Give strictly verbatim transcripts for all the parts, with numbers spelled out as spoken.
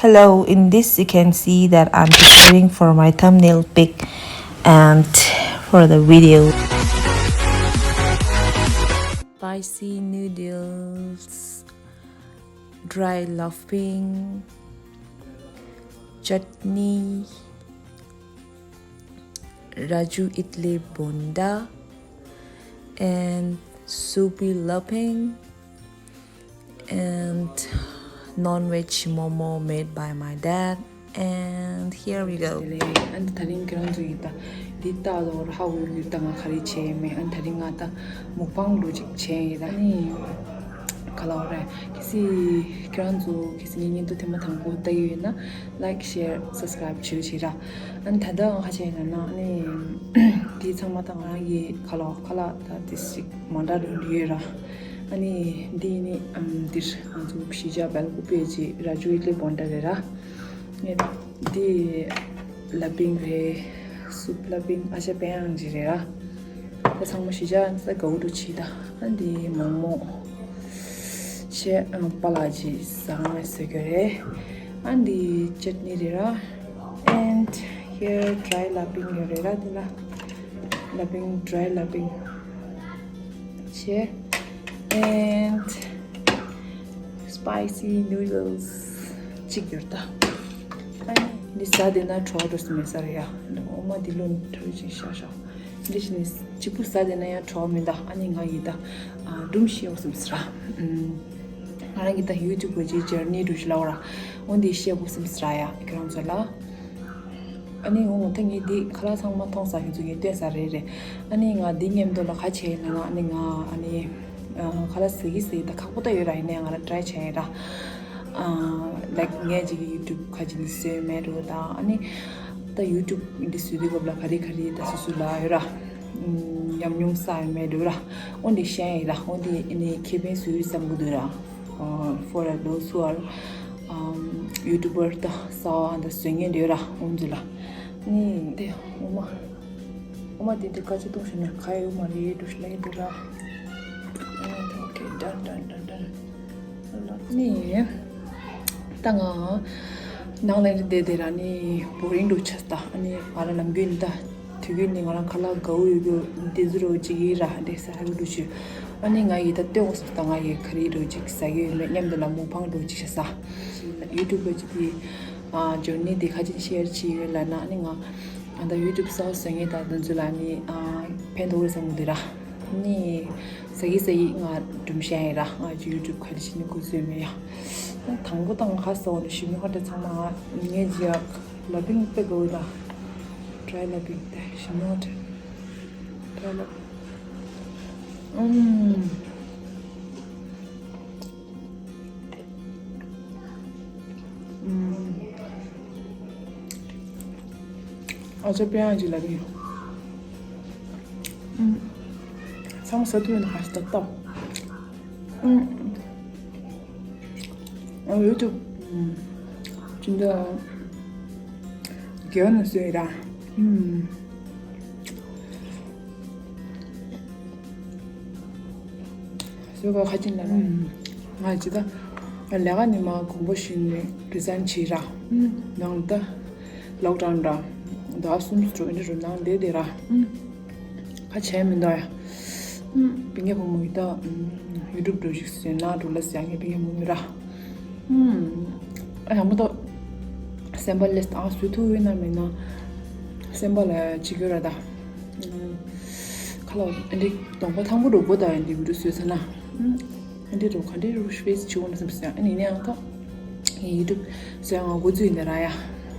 Hello, in this you can see that I'm preparing for my thumbnail pic and for the video. Spicy noodles, dry laphing, chutney, Raju idli bonda, and soupy laphing, and non-veg momo made by my dad. And here we go. ཨན་ད་རིང་ཁྱེད་རང་ཚོ་ཡིན་ད་འདི་ལྟ་ལོར་ཧ་གོ་ཡོད་ད་ང་ག་རེ་བྱས་ཡིན་མིན། ཨན་ད་རིང་ང་ད་མུག་པང་འགྲོ་ཅིག་བྱས་ཡིན་ད་ནི་ག་ལ་བ་རེད། གལ་སྲིད་ཁྱེད་རང་ཚོ་གལ་སྲིད་ངའི་བརྙན་ཐུང་ཐེངས་མ་དང་པོ་ལྟ་ཡི་ཡོད་ན་like, share, subscribe བྱེད་རོགས་བྱེད་ར། ཨན་ད་ལྟ་ང་ཁ་ཆེ་ཡིན་ན་ཨ་ནི་འདི་ཚང་མ་ད་ང་རང་གི་ཁ་ལོ་ཁ་ལག་ད་དེ་ཞིག་མ་འདྲ་རུ་ཡོད་ར། ཨ་ནི་འདི་ནི་ཨམ་འདིར་ང་ཚོ་གཞིས་ཆགས་སྦེལ་ཀོབ་པའི་རྗེས་ར་ཇུ་ཨིད་ལི་བོན་ཏ་རེད་ར། ངས་འདི་ལ་པིང་རེད། སུབ་ལ་པིང་ཨ་ཅག་པན་ཡང་ཅི་རེད་ར། ད་ཚང་མ་གཞིས་ཆགས་ས་དགའ་བོ་འདུག་ཆི་ད། ཨ་འདི་མོག་མོག་ཆེ་ཨ་པ་ལགས་ཀྱིས་བཟང་ཟེར་གྱི་རེད། ཨ་འདི་ཅེ་ནི་རེད་ར། And here dry ལ་པིང་ཡོད་རེད་ར་འདི་ལ། ལ་པིང་dry ལ་པིང་ཆེ། And spicy noodles གཅིག་ཡོད་ད། ཨ་ནི་འདི་ཟ་བསྡད་ན་བྲོ་བ་འགྲོ་སྲིད་མེད་ས་རེད་ཡ། འོ་མ་འདི་ལོ་ནི་བྲོ་ཅིག་ཤ་ཤ། འདི་ཞིག་ནི་གཅིག་པུ་ཟ་བསྡད་ན་ཡང་བྲོ་བ་མི་འདུག་ཨ་ནི་ང་ཡི་ད་ཨ་སྒྲུང་བཤད་འོ་སེམས་སི་ར། ང་རང་གི་ད་ཡུ་ཊུབ་གི་ཇར་ནི་འགྲོ་ཞིག་ལ་འོ་ར། འོ་འདི་བཤད་འོ་སེམས་སི་ར་ཡ་ཁྱེད་རང་ཚོ་ལ། ཨ་ནི་འོ་ད་ངས་འདི་ཁ་ལག་ཚང་མ་མཐོང་ས་ཁྱེད་ཚོ་ངས་སྟོན་ས་རེད་རེད། ཨ་ནི་ང་འདི་མཉམ་དུ་ལ་ཁ་ཆེ་ཡིན་ན་ཨ་ནི་ང་ཨ་ནི་ཁ་ལག་ཟ་གི་ཟ་གི་ད་ཁག་པོ་ད་ཡོད་ར། ཡིན་ནའི་ང་ར་ཊ་རའི་བྱས་ཡིན་ར། ལའིཀ་ངས་ཅིག་ཡུ་ཊུབ་ཁ་ཅིག་ནི་བཟོས་མེད་འགྲོ་དང་ཨ་ནི་ད་ཡུ་ཊུབ་འདི་བཟོས་དུས་སྐབས་ལ་ག་རེ་ག་རེ་ད་སུ་སུ་ལ་ཡོད་ར། ཉམས་མྱོང་ས་ཡོད་མེད་འགྲོ་ར། འོ་འདི་ཤེས་ཡིན་ར། འོ་འདི་ཨ་ནི་ཁེ་ཕན་བཟོས་ཡོད་བསམ་གི་འདུག་ར། For those who are ཡུ་ཊུ་བར་ད་ས་བ་ད་བཟོས་ངན་འགྲོ་ར་འོ་འདི་ལ། ནི་དེ་འོ་མ། ཨོ་མ་དེ་དེ་དཀའ་སྤྱད་གཏོང་ཤེས་ན་ག་ཡོད་མ་རེད་འགྲོ་ཤི་ལ་ཡི་འདུག་ར། Okay, done, done, done, done. ནི། ད་ང་ནང་ལ་ཡིན་དེ་དེ་ར་ནི་བོ་རིང་འགྲོ་ཆགས་ད། ཨ་ནི་ང་རང་ནམ་རྒྱུན་ད་དུས་རྒྱུན་ནི་ང་རང་ཁ་ལག་དགའ་བོ་ཡོད་རྒྱུ་དེ་ཟུར་རོ་ཅིག་ཡིན་ར་དེ་ས་ཧ་གི་འགྲོ་ཆུ། ཨ་ནི་ང་ཡི་ད་ལྟོས་འོ་སོང་ད་ང་ཡི་ག་རེ་འགྲོ་ཅིག་ཟ་གི་ཡོད་མེད་མཉམ་དུ་ལ་མུག་པང་འགྲོ་ཅིག་ཤ་ས། ཡུ་ཊུབ་པ་ཅིག་དེ་ཇོར་ནི་དེ་ཁ་ཅིག་ཤེར་ཅིག་ཡོད་ལ་ན་ཨ་ནི་ང་། ཨ་ད་ཡུ་ཊུབ་གསར་པ་བཟོ་མཁན་དང་དེ་ཚོ་ལ་ནི་ཨ་ཕན་ཐོགས་རེད་བསམ་གི་འདུག་ར། ནི་ཟ་གི་ཟ་གི་ང་སྒྲུང་བཤད་ཡིན་ར། ང་ཅི་ཡུ་ཊུབ་ག་རེ་བྱས་ནས་འགོ་བཟོས་མེད་ཡ། དང་པོ་དང་ཁ་གསོ་བ་ནི་ཞིམ་ཉོ་ཧོ་ཏེ་ཚང་མ་ངས་ཅི་ཡག་ལ་པིང་དཔེ་དགའ་བོ་དང་ཌ་རའི་ལ་པིང་དེ་ཞིམ་ཉོ་ཧོ་ཏེ་ཌ་རའི་ལ་པིང་། ཨུམ། ཨ་ཅག་པན་ཡང་ཅིག་ལ་རེད། ཚང་མ་ཟ་ཐུབ་ཡོད་ན་ཧ་ཤི་ཏག་ཏག་ཨ་ཡུ་ཊུབ་ཅི་འདྲ་རྒྱལ་ནས་བཟོས་ར། སོ་ག་ཁ་ཅིག་ལ་ང་ཅི་ད་ལས་ཀ་ནི་མ་དགོངས་པ་བཞིན་ནས་རི་ཛའིན་བྱས་ར། ནང་ད་ལོག་ཌའུན་ར་ཟླ་གསུམ་འགྲོ་འདི་རུ་ནང་བསྡད་བསྡད་ར། ཁ་བྱས་མི་འདུག་ཡ། པིང་ཡ་བུ་མོ་ཡི་ད་ཡུ་ཊུབ་འགྲོ་ཞིག་ཟེར་ན་འགྲོ་ལ་ཟེར་ངས་པིང་ཡ་བུ་མོ་ར། ཨ་ཡང་མོ་ད་སེམས་པ་ལས་ཨ་སུ་ཐུག་ཡོད་ན་མེད་ན་སེམས་པ་ལ་ཅི་གོ་ར་ད། ཁ་ལ་འདི་གདོང་པ་ཐང་པོ་འགྲོ་དགོས་ད་འདི་བི་ཌིའོ་བཟོས་ཚར་ན། འདི་རུ་ག་འདི་རུ་ཕེ་སི་བྱེད་འོང་ན་བསམ་སོང་ཨ་ནི་ནི་ཨང་ཐོག་ངའི་ཡུ་ཊུབ་བཟོས་ང་འགོ་འཛུགས་ཡིན་ན་ར་ཡ།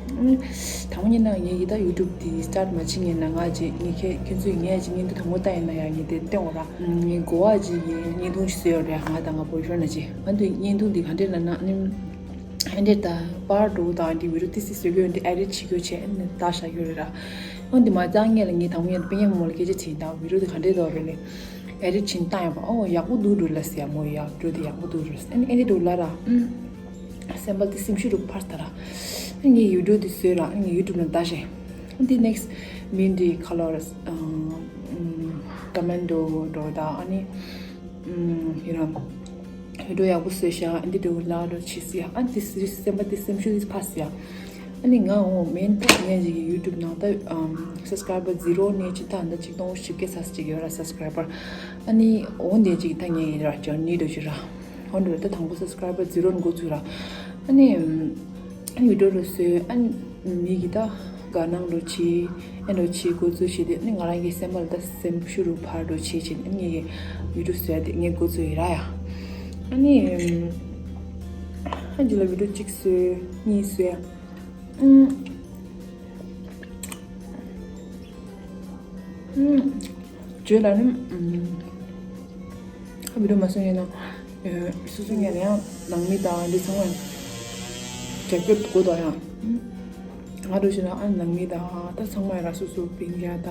དང་པོ་ཉིད་ན་ངའི་ཡི་ད་ཡུ་ཊུབ་འདི་སི་ཊར་མ་བྱེད་ངེས་ན་ང་ཅི་ངའི་ཁྱེད་ཁྱེད་ཚོས་ངའི་ཅི་བརྙན་ཐུང་དང་པོ་ལྟ་ཡིན་ན་ཡ་ངའི་དེ་སྟོན་འོང་ར། ངའི་གོ་བ་ཅི་ངའི་བརྙན་ཐུང་ཞིག་བཟོས་ཡོད་རེད་ང་དང་ང་བོའི་ཧྥེན་ན་ཅི་ང་དུ་བརྙན་ཐུང་འདི་ག་འདྲས་ན་ན་ནི། ཧན་ཌེ་ད་པར་འགྲོ་དང་འདི་བི་ཌིའོ་ཏི་སི་བཟོ་རྒྱུ་འདི་ཨེ་ཌིཊ་བྱེད་རྒྱུ་བྱས་ཨ་ནི་ད་ཤ་རྒྱུ་རེད་ར། འོན་ཏེ་མ་ཙང་ངས་ལ་ངའི་དང་པོ་ཡན་པེ་ཡན་མོ་ལ་སྐད་ཆ་དྲིས་དང་བི་ཌིའོ་འདི་ག་འདྲས་འདུག་རེད་ལེ། ཨེ་ཌིཊ་བྱིན་བཏང་ཡོད་པ་ཨོ་ཡག་པོ་འདུག་འགྲོ་ལ་ཟེར་མོ་ཡག་བི་ཌིའོ་འདི་ཡག་པོ་འདུག་རེད་ཨ་ནི་ཨེ་ཌིཊ་འགྲོ་ལ་ར། སེམས་པ་འདི་སེམས་ཤུགས་རུ་འཕར་ད་ར། ངའི་ཡུ་ཊུབ་འདི་བཟོས་ར་ངའི་ཡུ་ཊུབ་ལ་ལྟ་ཤེ། འདི་ནེག་སི་མིན་འདི་ཁ་ལོར་ཀ་མེན་ཌོ་འགྲོ་དང་ཨ་ནི། ཡིན་ནོ། བི་ཌི་ཡོ་ཡག་པོ་བཟོས་ཤག་ཨ་འདི་འདྲ་བོ་ལ་འགྲོ་བྱེད་སྲིད་ཡ། ཨ་འདི་སེམས་པ་འདི་སེམས་ཤུགས་འདི་འཕར་སྲིད་ཡ། ཨ་ནི་ང་འོ་མེན་ད་ངས་ཅིག་གི་ཡུ་ཊུབ་ནང་ད་སབ་སི་ཀ་རའི་བར་ཛི་རོ་ནས་ཅིག་ད་ད་ཅིག་སྟོང་བཞི་བརྒྱ་ཙམ་ཅིག་ཡོད་ར་སབ་སི་ཀ་རའི་བར། ཨ་ནི་འོ་འདི་ཅིག་ད་ངས་ཡིན་ར་ཅོར་ནི་འགྲོ་ཅིག་ར། འོ་འགྲོ་ད་དང་པོ་སབ་སི་ཀ་རའི་བར་ཛི་རོ་ནས་འགོ་ཚུགས་ར། ཨ་ནི་ཨ་ནི་བི་ཌི་ཡོ་རུ་བཟོས་ཨ་ནི་མི་གི་ད་དགའ་སྣང་རུ་བྱེད་ཨེ་འགྲོ་བྱེད་འགོ་ཚུགས་བྱེད་དེ་ཨ་ནི་ང་རང་གི་སེམས་པ་ལ་ད་སེམས་ཤུགས་རུ་འཕར་རུ་བྱེད་བྱེད་ཨ་ནི་ངས་ཡུ་ཊུབ་བཟོས་དེ་ངས་འགོ་ཚུགས་ཡིན་ར་ཡ། ཨ་ནི་ཨ་ཇི་ལ་བི་ཌི་ཡོ་གཅིག་བཟོས་གཉིས་བཟོས། ཨུམ། ཨུམ། བརྗོད་ལ་ནི་ཨུམ། ཨ་བི་ཌི་ཡོ་མ་བཟོ་ངེས་ན། སོ་སོ་ངེས་ན་ཡང་ནང་མི་དང་འདི་ཚང་མ་རྒྱབ་སྐྱོར་དགོས་དོ་ཡང་། ང་འགྲོ་ཞེ་ན་ཨ་ནང་མི་དང་ད་ཚང་མ་ཡང་ར་སོ་སོ་སྤུན་ཀྱག་དང་།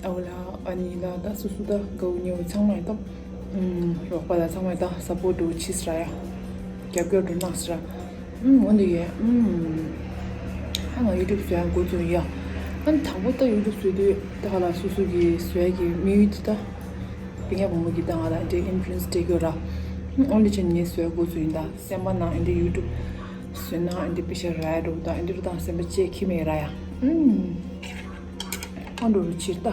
ཨ་བ་ལ་ཨ་ནི་ལ་ད་སོ་སོ་ད་གའུ་ཉེ་བོ་ཚང་མ་ཡང་ད། རོགས་པ་ལ་ཚང་མ་ད་སབ་པོར་ཊི་འདྲ་བོ་བྱེད་སྲ་ཡ། རྒྱབ་སྐྱོར་འདྲ་བོ་གནང་སྲ། ཨུམ་འོ་འདི་ཡས་ཨུམ། ཨ་ང་ཡུ་ཊུབ་བཟོ་ཡ་འགོ་བཙུགས་ཡ། ཨ་ནི་དང་པོ་ད་ཡུ་ཊུབ་བཟོས་དུས་ད་ཧ་ལ་སོ་སོ་གི་བཟོ་ཡ་གི་དམིགས་ཡུལ་དེ་ད། སྤུན་ཀྱག་བུ་མོ་གི་ད་ང་ལ་འདི་ཨིན་ཕུ་ལུ་ཨེན་སི་སྤྲད་ཀྱི་ཡོད་ར། ཨུམ་འོ་འདི་བྱས་ངས་བཟོ་ཡ་འགོ་བཙུགས་ཡིན་ད་སེམས་པ་ནང་ཨ་འདི་ཡུ་ཊུབ་བཟོས་ན་ཨ་འདི་པེ་ཤ་རག་ཡ་འགྲོ་གི་ད་ཨ་འདི་རུ་ད་སེམས་པ་ཅེ་ཁྱི་མེད་ར་ཡ། ཨུམ། ཨ་འགྲོ་རུ་ཕྱིར་ད།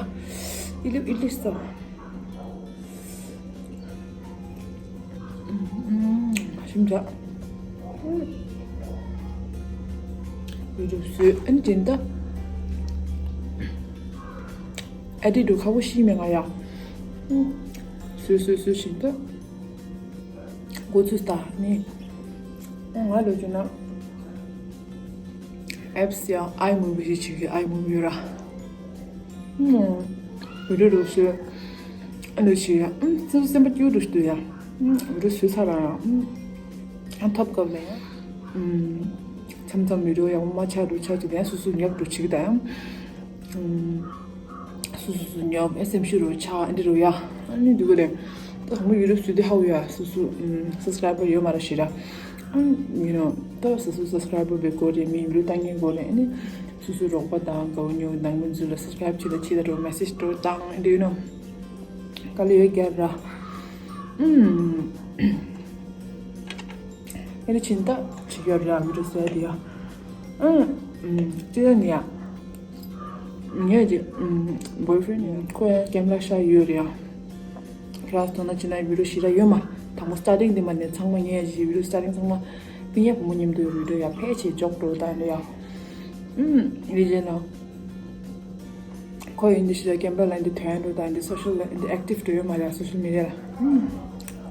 ཨི་ལིབ་ཨི་ལིབ་སོ། ཞིམ་འདྲ། ཡུ་ཊུབ་བཟོས་ཨན་དྲན་ད། ཨེ་ཌི་ཊི་འདྲ་བོ་ཁག་པོ་ཞིག་མེད་ང་ཡ། བཟོས་བཟོས་བཟོས་བཞིན་ད། འགོ་ཚུགས་ད་ནི། ང་ལོ་རྒྱུ་ན། ཨེབ་སི་ཡང་ཨའི་མུ་བི་ཞིག་བྱེད་ཀྱི་ཨའི་མུ་བི་ར། ཨུམ། བི་ཌི་ཡོ་རུ་བཟོས། ཨ་ནུ་ཞིག་ཡ། ཨུམ། སེམས་སེམས་པ་སྐྱིད་རུ་ཞིག་ཡ། ཨུམ། བི་ཌི་ཡོ་བཟོས་ཚར་ར་ཡ། ཨུམ། ཨ་ཐོབ་སྐབས་ལ་ཡ། ཨུམ། མཚམས་མཚམས་བི་ཌི་ཡོ་ཡག་པོ་མ་ཆགས་རུ་ཆགས་ཀྱི་དེ་ཡང་སོ་སོ་ཉོབ་རུ་བྱེད་ཀྱི་ད་ཡང་། ཨུམ། སོ་སོ་སོ་ཉོབ་ཨེ་སེམས་ཤུགས་རུ་ཆགས་ཨ་འདི་རུ་ཡ། ཨ་ནི་འདི་གོ་ལེ། ད་ཧ་མོ་ཡུ་ཊུབ་བཟོས་དུས་ཧ་གོ་ཡ་སོ་སོ་ཨུམ་སབ་སི་ཀ་རའི་བར་ཡོད་མ་རེད་ཞེ་དྲག་ཨུམ་ཡུ་ནོ་ད་སོ་སོ་སབ་སི་ཀ་རའི་བར་བེད་སྐོར་རེད་མི་ཡུ་ཊུབ་ལྟ་མཁན་སྐོར་རེད་ཨ་ནི་སོ་སོའི་རོགས་པ་དང་གའུ་ཉོ་ནང་མི་ཚོ་ལ་སབ་སི་ཀ་རའི་བར་བྱེད་ད་བྱེད་ད་རོ་མེ་སེ་ཇི་འགྲོ་བཏང་ཨ་འདི་ཡུ་ནོ་དཀའ་ལས་ཡོད་རྒྱག་ར་ཨུམ། ཨེ་རེ་ཕྱིན་ད་བྱེད་ཀྱི་ཡོད་རེད་ཡ་བི་ཌི་ཡོ་བཟོ་ཡ་དེ་ཡ། ཨུམ། ཨུམ། ཅི་ཡ་ནི་ཡ། ངས་ཀྱི་ཨུམ། བོའི་ཕི་རེན་ཌི་ཁོ་ཡ་ཀེམ་ར་ཤ་ཡོད་རེད་ཡ། ཁ་ལ་སི་ཐོག་ན་ཅི་ན་བི་ཌི་ཡོ་ཞེ་དྲག་ཡོད་མ། དང་པོ་སི་ཊར་ཊིང་དེ་མ་ནས་ཚང་མ་ངས་ཀྱི་བི་ཌི་ཡོ་སི་ཊར་ཊིང་ཚང་མ་སྤུན་ཀྱག་བུ་མོ་མཉམ་དུ་བི་ཌི་ཡོ་ཡ་ཕལ་ཆེར་འཇོག་འགྲོ་ད་འདྲ་ཡ། ཨུམ། རི་ཇེ་ན། ཁོ་ཡིན་འདི་ཞེ་དྲག་ཀེམ་ར་ལ་འདི་ཐོན་འགྲོ་དང་འདི་སོ་ཤལ་ལ་འདི་ཨེག་ཊིབ་འགྲོ་ཡོད་མ་རེད་སོ་ཤལ་མི་ཌི་ཡ་ལ།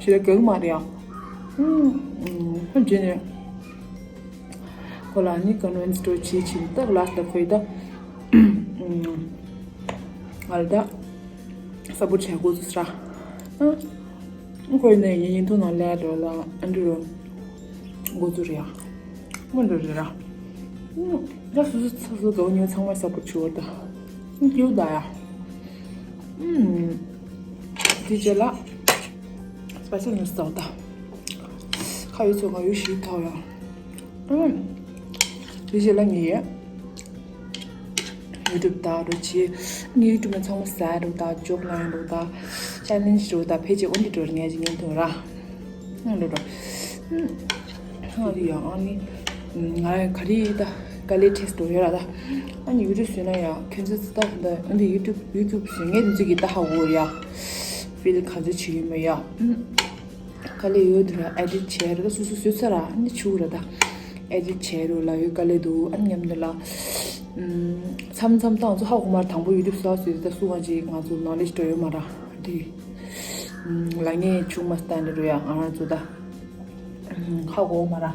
ཞེ་དྲག་གང་མ་རེད་ཡ། ཧུམ། ཧུམ་བྱས་ནས་ཁོ་ལ་ནི་ཀོན་ཝིན་སི་འགྲོ་བྱེད་ཕྱིན་ད་ལ་སྟ་ཁོས་ད་ང་ལ་ད་སབ་པོར་ཊི་བྱེད་དགོས་ཚུལ་ར། ཁོས་ནས་ངའི་བརྙན་ཐུང་ནང་ལས་འགྲོ་ལ་ཨ་འདྲ་རུ་འགོ་ཚུགས་རེད་ཡ། མ་འགྲོ་རེད་ར། ད་སོ་སོ་སོ་སོ་གའུ་ཉོ་ཚང་མ་སབ་པོར་ཊི་བྱེད་འོ་ད། སྐྱིད་ད་ཡ། དེ་རྗེས་ལ་སྤེ་ཤལ་ནུ་སོ་ད། ཁ་ཡོད་ཚོ་ང་ཡོད་ཞིག་ཐོག་ཡ། དེ་རྗེས་ལ་ངའི་ཡུ་ཊུབ་ད་རུ་ཆི། ངའི་ཡུ་ཊུབ་ནང་ཚང་མ་ཟ་རུ་ད་ཇོག་ལ་ཡང་རུ་ད་ཅེ་ལེན་ཇི་རུ་ད་ཕལ་ཆེར་འོ་འདི་འགྲོ་ངས་ཀྱི་ཉན་ཐུང་ར། ཨང་ལོ་ར། ཨང་ལི་ཡང་ཨང་ནི། ང་ག་རེ་ད་དཀའ་ལས་འཕྲད་འགྲོ་ཡོད་ར་ད། ཨ་ནི་ཡུ་ཊུབ་བཟོས་ན་ཡ་ཁྱོད་ཚོ་ད་ད་འདི་ཡུ་ཊུབ་ཡུ་ཊུབ་བཟོས་ངས་འདི་ཚོ་གི་ད་ཧ་གོ་ཡ། ཕིལ་ག་ཚོད་བྱེད་ཡོད་མེད་ཡ། དཀའ་ལས་ཡོད་འདི་ར་ཨེ་ཌིཊ་བྱས་ར་ད་སོ་སོ་བཟོས་ཚར་ར་ཨ་ནི་ཆུ་ར་ད། ཨེ་ཌིཊ་བྱས་རུ་ལ་ཡོད་དཀའ་ལས་འདུག་ཨ་ནི་མཉམ་དུ་ལ། མཚམས་མཚམས་ད་ང་ཚོ་ཧ་གོ་མར་དང་པོ་ཡུ་ཊུབ་བཟོ་བཟོས་ད་སུ་ང་ཅིག་ང་ཚོ་ནོ་ལེཇ་འགྲོ་ཡོད་མ་ར་འདི། ལ་ངས་ཆུང་མ་སྟན་རུ་ཡ་ང་རང་ཚོ་ད། ཧ་གོ་མ་ར།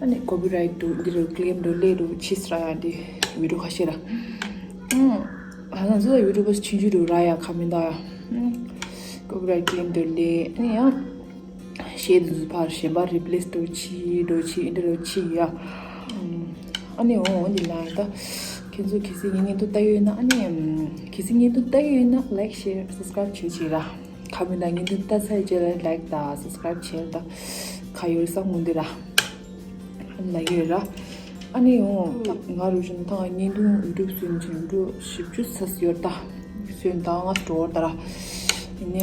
ཨ་ནི་ཀོ་པི་རའིཊ་འདུག་འདི་རུ་ཀི་ལེམ་འདུག་ལས་འདུག་ཕྱིས་ར་ཡ་འདི་བི་ཌིའོ་ཁ་ཤས་ར། ཨ་ང་ཚོ་ད་ཡུ་ཊུབ་པར་ཆུང་ཆུང་འདུག་ར་ཡ་ཁ་མི་འདའ་ཡ། ཀོ་པི་རའིཊ་ཀི་ལེམ་འདུག་ལས་ཨ་ནི་ཡ། གཞས་འདི་ཚོ་ཕར་གཞན་པ་རི་པི་ལེ་སི་འདྲ་བོ་བྱེད་འདྲ་བོ་བྱེད་འདི་འདྲ་བོ་བྱེད་ཡ། ཨ་ནི་འོ་འོ་འདི་ལ་ད། ཁྱེད་ཚོ་གལ་སྲིད་ངའི་བརྙན་ཐུང་ལྟ་ཡོད་ན་ཨ་ནི། གལ་སྲིད་བརྙན་ཐུང་ལྟ་ཡོད་ན་ལའིཀ་ཤེར་སབ་སི་ཀ་རའིབ་བྱེད་ཅིག་ར། ཁ་མི་ད་བརྙན་ཐུང་ལྟ་ཚར་རྗེས་ལ་ལའིཀ་དང་སབ་སི་ཀ་རའིབ་བྱེད་ད། ཁ་ཡོད་བསམ་མོ་འདི་ར། ལ་ཡོད་ར། ཨ་ནི་འོ། ང་རུ་བཞིན་ཐང་བརྙན་ཐུང་ཡུ་ཊུབ་སུན་ཆེན་འགྲོ་ཞིབ་ཅུ་ཚ་ཡོད་ད། སུན་ད་ང་སྤྲོ་བོར་ད་ར། ནི་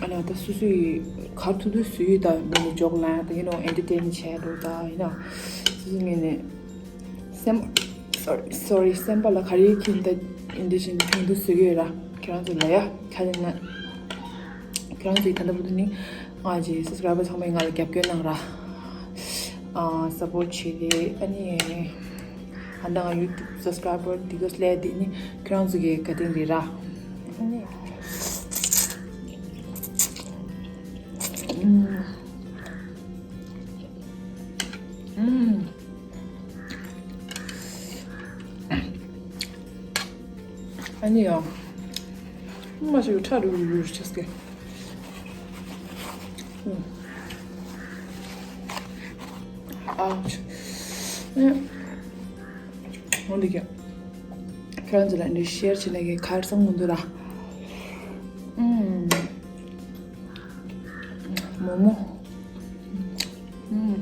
ཨ་ནི་ད་སུ་སུ་ཡི་གར་ཐུག་ཐུག་སུ་ཡི་ད་འདི་ནི་འཇོག་ལ་ད་ཡིན་ནོ་ཨེན་ཊར་ཊེན་བྱས་འགྲོ་ད་ཡིན་ན་སུ་སུ་ངས་ནི་སེམས། སོ་རི་སོ་རི། སེམས་པ་ལ་ག་རེ་ཁྱིམ་ད་ཨེན་ཊར་ཊེན་ཐུག་ཐུག་སུ་ཡོད་ར། ཁྱེད་རང་ཚོ་ལ་ཡ་ཁ་ལེན་ན་ཁྱེད་རང་ཚོ་ཡི་ད་ལྟ་བུ་དུ་ནི་ང་ཅི་སབ་སི་ཀ་རའི་བར་ཚང་མས་ང་ལ་རྒྱབ་སྐྱོར་གནང་ར། ཨ་སབ་པོརཊ་བྱེད་དེ་ཨ་ནི། ཨ་ནི་ང་ཡུ་ཊུབ་སབ་སི་ཀ་རའི་བར་དེ་ག་སླེབས་དེ་ནི་ཁྱེད་རང་ཚོ་གི་བཀའ་དྲིན་རེད་ར། ཨ་ནི། ཨུམ། ཨུམ། ཨ་ནི་ཡང་། མ་ཞིག་ཁྲ་རུ་རུ་རུ་ཆེ་སྐད། ཨ། འོན་ཏེ་ཀྱང་། ཁྱེད་རང་ཚོ་ལ་འདི་ཤེར་བྱེད་ན་གི་ཁར་སང་མི་འདུག་ར། ཨུམ། མོག་མོག། ཨུམ།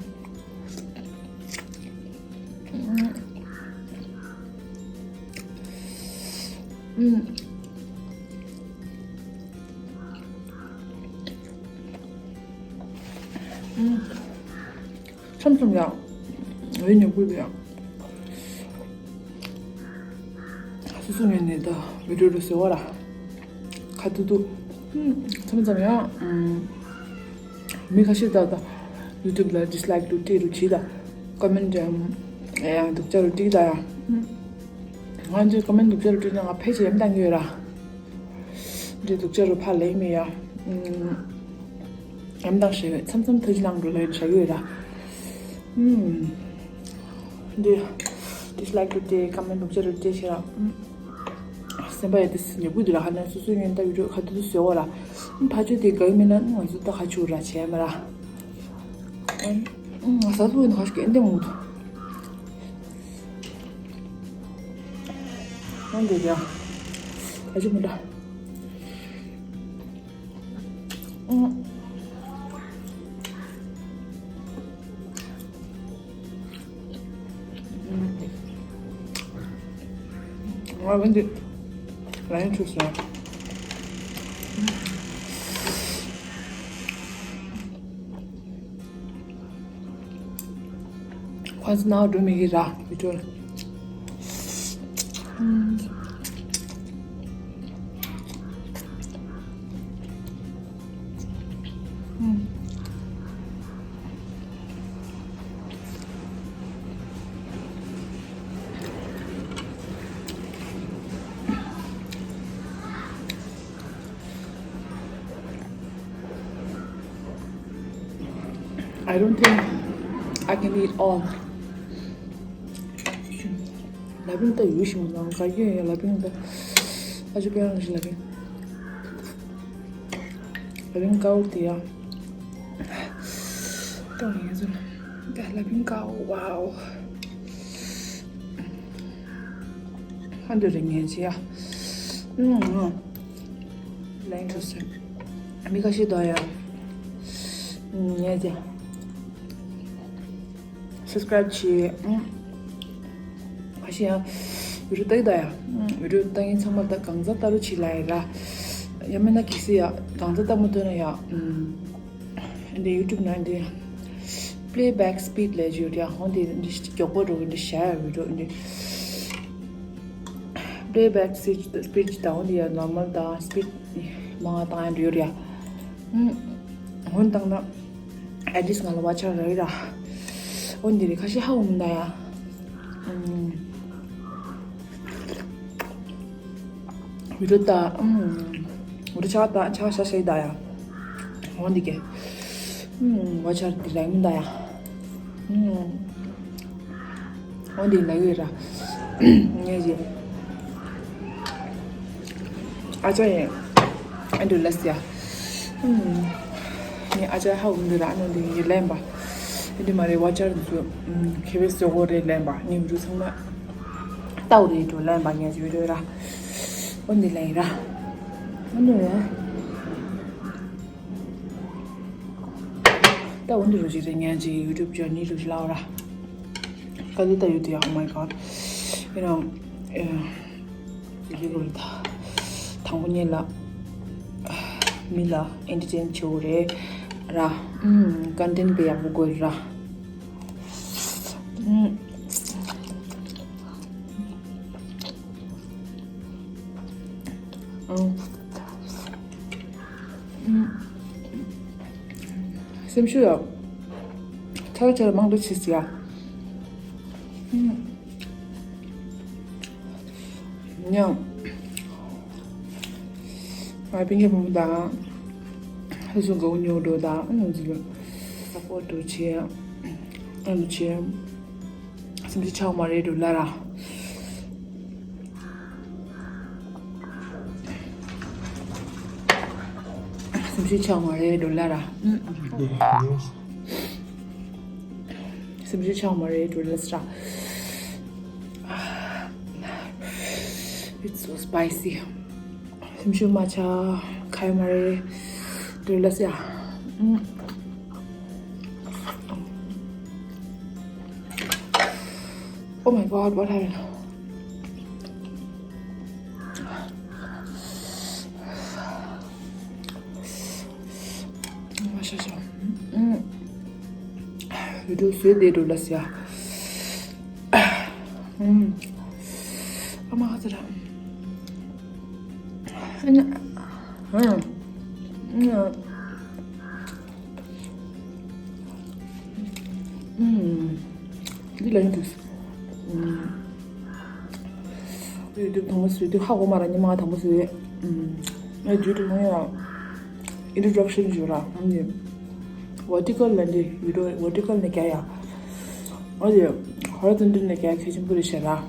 ཨུམ། ཨུམ། ཆམ་ཆམ་ཡང་། འོད་ཉོབ་པོ་ཡང་། སུ་སུ་ངས་ནས་ད་བི་ཌིའོ་རུ་ཟེར་བ་ར། ཁ་ཐུ་ཐུ། ཨུམ། ཆམ་ཆམ་ཡང་། ཨུམ། མི་ཁ་ཤས་ད་ད་ཡུ་ཊུབ་ལ་ཌིས་ལའིག་རུ་ཏི་རུ་བྱེད་ད། ཀོ་མེན་ཊི་ཡང་ཡང་སྡུག་ཅག་རུ་ཏི་ད་ཡང་། ཨུམ། ང་ཚོས་ཀོ་མེན་ཊི་སྡུག་ཅག་རུ་ཏི་ན་ང་ཕལ་ཆེར་ཡ་མཚན་ཡོད་ར། འདི་སྡུག་ཅག་རུ་ཕར་ལེན་མི་ཡ། ཨུམ། ཡ་མཚན་ཞེ་བའི་མཚམས་མཚམས་ཐུགས་རྗེ་གནང་འགྲོ་ལེན་བྱ་ཡོད་ར། ཨུམ། འདི་ཌིས་ལའིག་རུ་ཏི་ཀོ་མེན་ཊི་སྡུག་ཅག་རུ་ཏི་ཞེ་ར། ཨུམ། སེམས་པ་ཡ་དེ་སི་ཉེ་བུ་འདི་ར་ཧ་ན་སོ་སོའི་ངན་ད་བི་ཌིའོ་ཁ་ཐུ་ཐུ་ཟེར་བ་ར། ཨུམ། ཕ་ཆོས་དེ་ག་ཡི་མིན་ན་ང་ཚོ་ད་ཁ་ཆུ་ར་བྱས་མ་ར། ཨུམ། ང་ས་ཐུ་ན་ཧ་ཤུ་གི་ཨེ་འདེམ་འུ་ཐུ། ཨང་དེ་རེད། ཨ་ཅི་མི་འདྲ། ཨང་། ང་ལ་འདི་ལན་ཆུ་སོང་། ཁོ་ཚོ་ནང་འགྲོ་མི་གི་ར་བི་ཏྲོལ། I don't think I can eat all. ལ་ཕིང་ད་ཡུ་ཞིག་མི་ལང་ག་ཡོད་ཡ་ལ་ཕིང་ད། ཨ་ཅུ་པེ་རང་ཞིག་ལ་ཕིང་། ལ་ཕིང་ཀའོ་དེ་ཡ། ཏང་ཡིན་ཟེར། ད་ལ་ཕིང་ཀའོ་ཝའོ། ཧ་འདི་རེ་ངན་ཅི་ཡ། ཨུམ། ལན་ཁྲོ་སེ། མི་ཁ་ཤས་དོ་ཡ། ངས་ཀྱི་སབ་སི་ཀ་རའིབ་བྱེད། ཁ་ཤས་ཡང་བི་ཌིའོ་ལྟ་གི་ད་ཡ། བི་ཌིའོ་ལྟ་མཁན་ཚང་མ་ད་གང་ཚ་ལྟ་རུ་བྱེད་ལ་ཡ་ར། ཡང་མིན་ན་གལ་སྲིད་ཡ་གང་ཚ་ལྟ་མ་ཐུབ་ན་ཡ། འདི་ཡུ་ཊུབ་ནང་འདི་པི་ལེ་བེག་སི་པིཌ་ལས་བརྗོད་ཡ་ཧོན་འདི་འདི་མགྱོགས་པོ་འགྲོ་གི་འདི་བྱ་ཡ་བི་ཌིའོ་འདི། པི་ལེ་བེག་སི་པིཌ་དང་འདི་ཡ་ནོར་མལ་དང་སི་པིཌ་མང་བ་བཏང་ཡ་འགྲོ་ཡོད་རེད་ཡ། ཧོན་བཏང་ན་ཨེ་ཊི་ལིསྚ་ང་ལ་ཝ་ཆར་རག་གི་ར། ཧོན་འདི་རེད་ཁ་ཤས་ཧ་འོང་ད་ཡ། བི་ཌིའོ་ད། ཨུམ། བི་ཌིའོ་ཆག་ད་ཆག་ཤ་ཤ་ད་ཡ། འོ་འདི་གས། ཨུམ། ཝ་ཆར་འདི་ལ་མི་ད་ཡ། ཨུམ། འོ་འདི་ལ་ཡོད་ར། ངས་ཀྱི། ཨ་ཅག་ཡིན། ཨ་འདྲུ་ལས་ཡ། ངས་ཨ་ཅག་ཧ་འུ་འདི་ར་ཨ་ནོ་འདི་ཡི་ལན་པ། འདི་མ་རེད་ཝ་ཆར་འདི་ཚོ་ཁེ་བེ་སོ་གོ་རེད་ལན་པ་ངས་འདི་ཚང་མ་ལྟའུ་རེད་འགྲོ་ལན་པ་ངས་ཀྱི་བི་ཌིའོ་ར། འོ་འདི་ལན་ཡི་ར། ཨ་ནོ་ཡ། ད་འོ་འདི་རུ་ཞིག་རེད་ངས་ཀྱི་ཡུ་ཊུབ་ཅེ་ནལ་རུ་ཞིག་ལའོ་ར། ག་ལེ་ད་ཡོད་དུ་ཡ། Oh my god. You know. ཡི་གེ་གོ་རེ་ད། དང་པོ་ཉིད་ལ། མི་ལ་ཨེན་ཊར་ཊེན་བྱེད་དགོས་རེད་ར། ཨུམ། ཀོན་ཊེན་ཊི་དཔེ་ཡག་པོ་དགོས་ར། ཨུམ། ཨུམ། ཨུམ། སེམས་ཤུགས་ཡག་ཐག་ཆར་མང་པོ་བྱེད་ཟེར་ཡ། ཨུམ། ཉམས། ང་པིན་གྱི་བུ་མོ་དང་། ཧུ་སུ་གོ་ཉོ་འགྲོ་དང་ཨ་ནུ་ཟི་ལ་སཔོར་ཊི་བྱེད། ཨ་ནུ་བྱེད། སེམས་ཤུགས་ཆག་མ་རེད་འགྲོ་ལ་ར། སེམས་ཤུགས་ཆག་མ་རེད་འགྲོ་ལ་ར། སེམས་ཤུགས་ཆག་མ་རེད་འགྲོ་ལ་སི་ར། It's so spicy. སེམས་ཤུགས་མ་ཆག་ཁ་ཡ་མ་རེད་འགྲོ་ལ་སི་ཡ། Oh my god, what happened? བི་ཌིའོ་བཟོས་བསྡད་འགྲོ་ལ་སི་ཡ། ཨ་མ་ཧ་ཙི་ར། འདི་ལ་ཡིན་འདུག་ཡུ་ཊུབ་དང་པོ་བཟོས་དུས་ཧ་གོ་མ་ར་ཉི་མ་དང་པོ་བཟོས། ང་ཡུ་ཊུབ་ནང་ཡང་ཨིན་ཊྲོ་ཌག་ཤན་བརྗོད་ར་ཨང་ནི། ཝར་ཊི་ཀལ་ལ་འདི་བི་ཌིའོ་ཝར་ཊི་ཀལ་ནས་རྒྱག་ཡ། ཨོ་དེ་ཧོ་ར་ཏན་ཏན་ནས་རྒྱག་ཡ་གལ་ཆེན་པོ་རེད་ཤག་ར། ཨུམ།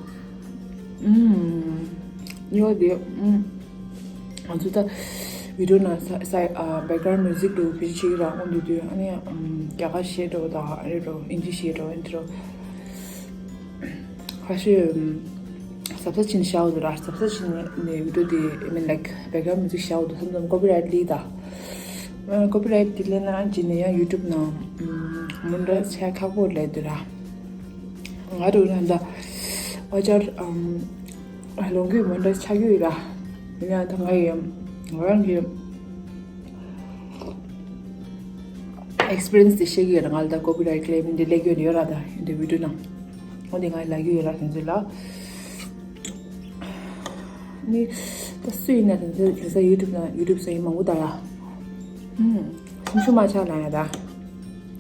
ཉོ་དེ་ཨུམ། ང་ཚོ་ད་བི་ཌིའོ་ནང་ས་ས་ཨ་བེག་གྷ་རའུན་མིའུ་ཟིག་འགྲོ་བི་ཤེས་ར་འོང་དུས་དུས་ཨ་ནི་ཨུམ་རྒྱ་གར་གཞས་འགྲོ་དང་ཨ་རི་འགྲོ་ཨིན་ཇི་གཞས་འགྲོ་ཨིན་ཏྲོ། ཁ་ཤས་ཨུམ་གཟབ་གཟབ་བྱས་ནས་བཞག་འདུག་ར། གཟབ་གཟབ་བྱས་ནས་ནས་བི་ཌིའོ་དེ་I mean like background music བཞག་འདུག་བསམ་བསམ་ཀོ་པི་རའིཊ་སླེབས་ད། ཀོ་པི་རའིཊ་དེ་སླེབས་ན་ཨ་ཅི་ནས་ཡང་ཡུ་ཊུབ་ནང་ཨུམ་མོ་ནི་ཊའི་ཛི་བྱས་ཁག་པོ་སླེབས་འདུག་ར། ང་རུ་ན་ད་ཨོ་ཅར་ཨམ་ལོང་གི་མོ་ནི་ཊའི་ཛི་ཆགས་ཡོད་ར། ཡིན་ཡང་ད་ང་ཡི་ང་རང་གི་ཨེག་སི་པི་རི་ཡན་སི་དེ་བཤད་ཀྱི་ཡོད་ར། ང་ལ་ད་ཀོ་པི་རའིཊ་ཀི་ལེམ་འདི་སླེབས་ཡོད་ཡོད་ར། ད་འདི་བི་ཌིའོ་ནང་འོ་འདི་ང་ལ་ཡོད་ཡོད་ར། དེ་ཚོ་ལ་ནི་ད་སུ་ཡིན་ན་དེ་ཚོ་དེ་ཚོ་ཡུ་ཊུབ་ནང་ཡུ་ཊུབ་སུ་ཡིན་མང་པོ་ད་ཡ། ཨུམ། སེམས་ཤུགས་མ་ཆག་ལ་ཡ་ད།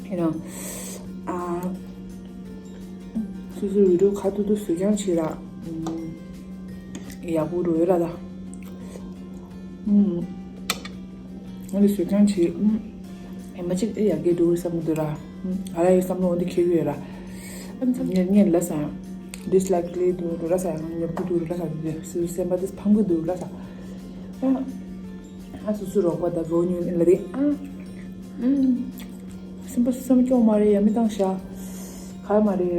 ཡིན་ནོ། ཨ། སོ་སོའི་བི་ཌིའོ་ཁ་ཐུག་ཐུག་བཟོས་རྐྱང་བྱེད་ར། ཨུམ། ཡག་པོ་འགྲོ་ཡོད་ར་ད། ཨུམ། ང་ལ་བཟོས་རྐྱང་བྱེད། ཨུམ། ཨེ་མ་གཅིག་ཨེ་ཡག་གི་འགྲོ་བསམ་གི་འདུག་ར། ཨུམ། ང་ར་ཡི་བསམ་བློ་འོ་འདི་འཁྱེར་གི་ཡོད་ར། ཨ་ནི་ངས་ངས་ལ་སང་ཌིས་ལའིཀ་སླེབས་འདུག་འགྲོ་ར་སང་ཉོབ་ཀྱི་འདུག་ར་སང་འདི་སེམས་པ་འདི་ཕམ་གི་འདུག་ར་སང་། ཨ། ཨ་སོ་སོ་རོགས་པ་དང་རོགས་ཉོན་ལ་རེད་ཨ། ཨུམ། སེམས་པ་སེམས་སྐྱོ་མ་རེད་ཡ་མི་བཏང་ཤ། ག་མ་རེད།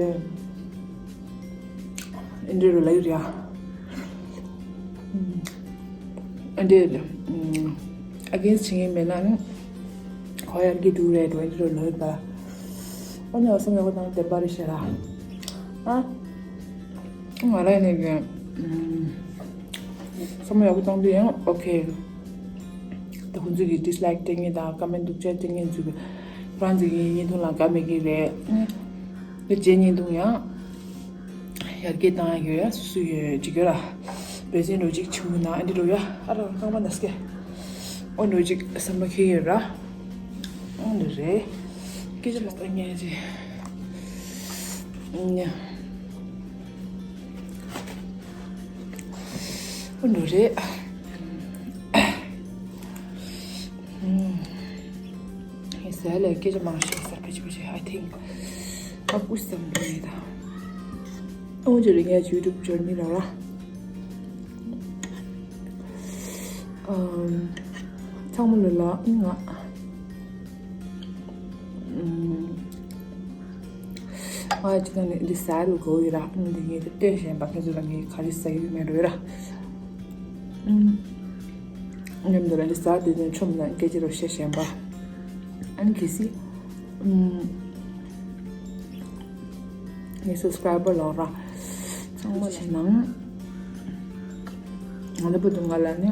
ཨེ་འདྲེ་རུ་ལ་ཡུ་རེད་ཨ། ཨུམ། ཨེ་འདྲེ། ཨུམ། ཨ་གེན་སི་བྱེད་མཁན་མེད་ན་ནི། ཁོ་ཡར་གི་འདུག་རེད་འགྲོ་ཨེ་འདྲེ་རུ་ལ་ཡུ་རེད་ཨ། ཨ་ནི་བསམ་ཡག་པོ་དང་བདེན་པ་རེད་ཤ་ར། ཨ། ང་ལ་ནི་གི། ཨུམ། བསམ་བློ་ཡག་པོ་བཏང་དུས་ཡང་ཨོ་ཁེ། ད་ཁོང་ཚོས་ཀྱི་ཌིས་ལའིཀ་སྤྲད་མཁན་དང་ཀ་མེན་ཊི་སྡུག་ཅག་སྤྲད་མཁན་ཚོས་ཀྱི་ཁོ་རང་ཚོའི་གི་བརྙན་ཐུང་ལ་དགའ་མེད་ཀྱི་རེད། ཨུམ། ངའི་རྗེས་བརྙན་ཐུང་ཡང་ཡར་རྒྱས་བཏང་ཡག་ཡོད་ཡ་སུ་སུ་ཡོད་ཅིག་ཡོད་ར། བེ་ཟིན་འགྲོ་ཅིག་ཆུང་ངུ་ན་ཨ་འདི་འགྲོ་ཡ་ཨ་ར་རྐང་པ་ན་སྐད། ཨོ་འགྲོ་ཅིག་བསམ་བློ་འཁྱེར་ཡོད་ར། ཨོ་འདི་རེད། སྐད་ཆ་ལ་ལྟ་ཉན་ཅིག་ཉ། འོ་འདྲ་རེད། ཨུམ། ངས་ཟས་ལ་སྐད་ཆ་མང་བཤད་ས་ཕལ་ཆེར་ཕལ་ཆེར་I think ཨ་ཁུ་བསམ་གྱི་མེད་ད། འོ་འདྲ་རེད་ངས་ཡུ་ཊུབ་སྦྱོར་མི་ལ་ར། ཨམ། ཚང་མ་ལ་ལ་ང་། ཨུམ། ང་ཅི་ད་ནི་འདི་ཟ་རུ་གོ་ཡི་ར། ཨུམ། འདི་ངས་འདི་སྟོན་བཞིན་པ་ཁྱེད་ཚོ་ལ་ངས་ག་རེ་ཟ་ཡི་མེད་རུ་ཡི་ར། ཨུམ། མཉམ་དུ་ལ་འདི་ཟ་དུས་ནས་ཆོམ་ན་སྐད་ཆ་རུ་བཤད་བཞིན་པ། ཨ་ནི་གལ་སྲིད། ཨུམ། ངའི་སབ་སི་ཀ་རའི་བར་ལོག་ར། ཚང་མ་ལ་ནང་། ང་ལ་བུ་དུ་ང་ལ་ནི།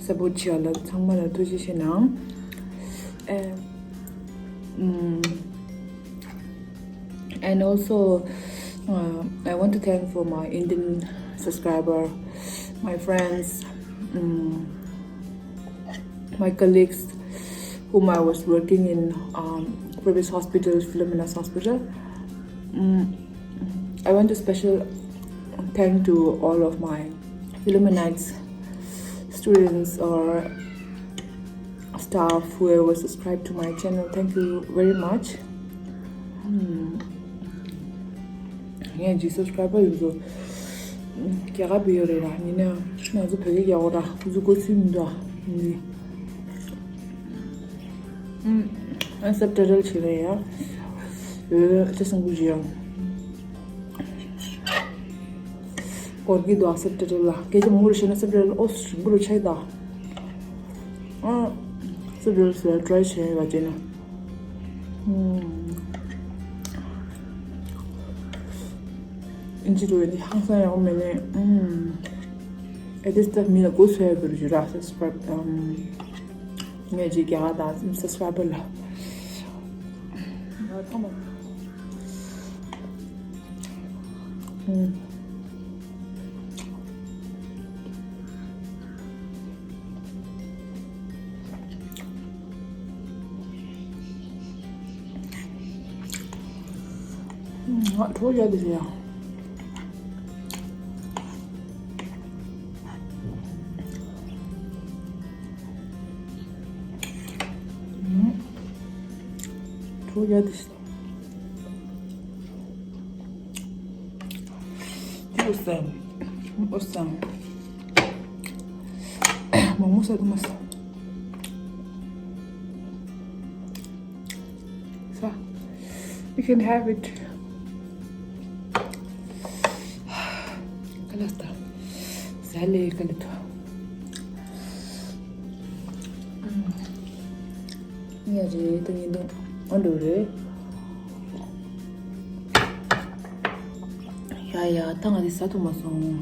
སཔོར་ཊི་བྱས་ལ་ཚང་མ་ལ་ཐུགས་རྗེ་ཆེ་གནང་། ཨེ། ཨམ། And also, uh, I want to thank for my Indian subscriber, my friends, um, my colleagues whom I was working in, um, previous hospital, Philomena's hospital. Um, I want to special thank to all of my Philomenites students or staff, whoever subscribe to my channel, thank you very much. ངས་ཇི་སབ་སི་ཀ་རའི་བར་ཡོད་ཚོ་རྒྱ་གར་བོད་ཡོད་རེད་ར། ཡིན་ན་ང་ཚོ་བོད་སྐད་རྒྱག་གོ་ར། ཁོ་ཚོ་གོ་ཚུལ་མི་འདུག་ཨ། ཨ་སབ་ཊའི་ཊལ་བྱེད་རེད་ཡ། ཨོ་ཅི་སང་གུ་ཇི་ཡང་གོར་གི་འདུག་ཨ། སབ་ཊའི་ཊལ་ལ་སྐད་ཆ་མང་པོ་རེ་བཤད་ན་སབ་ཊའི་ཊལ་ཨོ་ཞིམ་པོ་རུ་ཆགས་ད། ཨ་སབ་ཊའི་ཊལ་ཟེར་ཊ་རའི་བྱས་ཡ་བྱས་ན། ཨིན་ཇི་འགྲོ་ཡ་འདི་ཧང་སང་ཡག་པོ་མེད་ནས། ཨེ་ཏིས་ད་མི་ལ་གོ་སོ་ཡ་བར་ཇི་ར་སབ་སི་ཀ་རའིབ་ངས་ཇི་རྒྱ་གར་དང་སབ་སི་ཀ་རའི་བར་ལ། ང་ཐོག་མ། ང་གྲོ་ཡ་དེ་ཡ། གྲོ་ཡ་དེ་ཡ། ཨོ་སང་། ཨོ་སང་། མོག་མོག་ཟ་དུ་མ་ཟ། ཟ། You can have it. ཀ་ལ་སྟ། ཟ་ལེ་ཀ་ལ་ཐོ། ཡ་རེད་ད། ཉིན་དུ་ཨ་འགྲོ་རེད། ཡ་ཡ་ད་ང་དེ་ཟ་ཐུབ་མ་སོང་།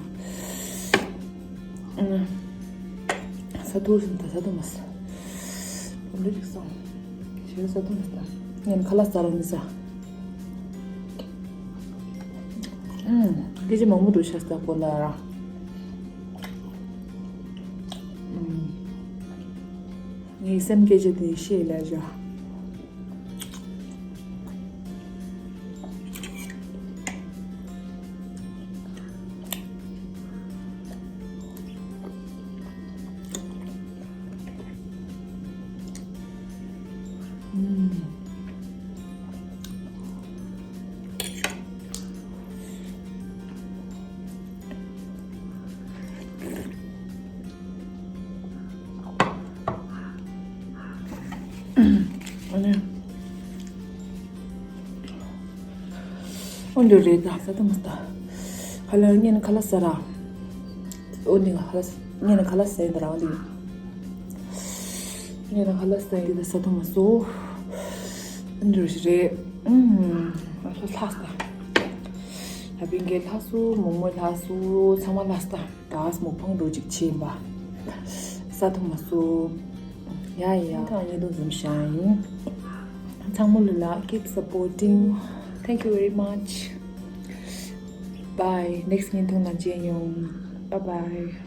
ཟ་ཐུབ་སོང་ད། ཟ་ཐུབ་མ་སོང་། འགྲོ་འགྲིག་སོང་། ཞེ་ཟ་ཐུབ་མ་སོང་། ངས་ཁ་ལག་ཟ་རོགས་མི་ཟ། ཨུམ། སྐད་ཆ་མང་པོ་འགྲོ་ཤ་ཟ་གོ་ལ་ར། ངའི་སེམས་སྐད་ཆ་དེ་བཤད་ལ་བཞག་ཨ་ནི། ཨོ་འདི་རེད་ད། ཟ་ཐུབ་མ་ད། ཁ་ལག་ངས་ནི་ཁ་ལག་ཟ་ར། ཨོ་འདི་ང་ཁ་ལག་ངས་ནི་ཁ་ལག་ཟ་ཡིན་ད་ར། ཨོ་འདི། ངས་ནི་ཁ་ལག་ཟ་ཡིན་ད། ཟ་ཐུབ་མ་སོང་། ཨོ་འདི་རེད། ཨུམ། ལྷ་ས། ལྷ་པིང་གའི་ལྷ་སུ། མོག་མོག་ལྷ་སུ། ཚང་མ་ལྷ་ས། ད་མོག་ཕང་འགྲོ་ཅིག་ཆེན་པ། ཟ་ཐུབ་མ་སོང་། ཡ་ཡ། ཐང་ཉེ་དུ་འཛོམས་ཤང་ཡིན། ཚང་མ་ལ་ལ། keep supporting. Thank you very much. Bye. Next ཉིན་ཐུང་ནང་མཇལ་ཡོང་། Bye bye.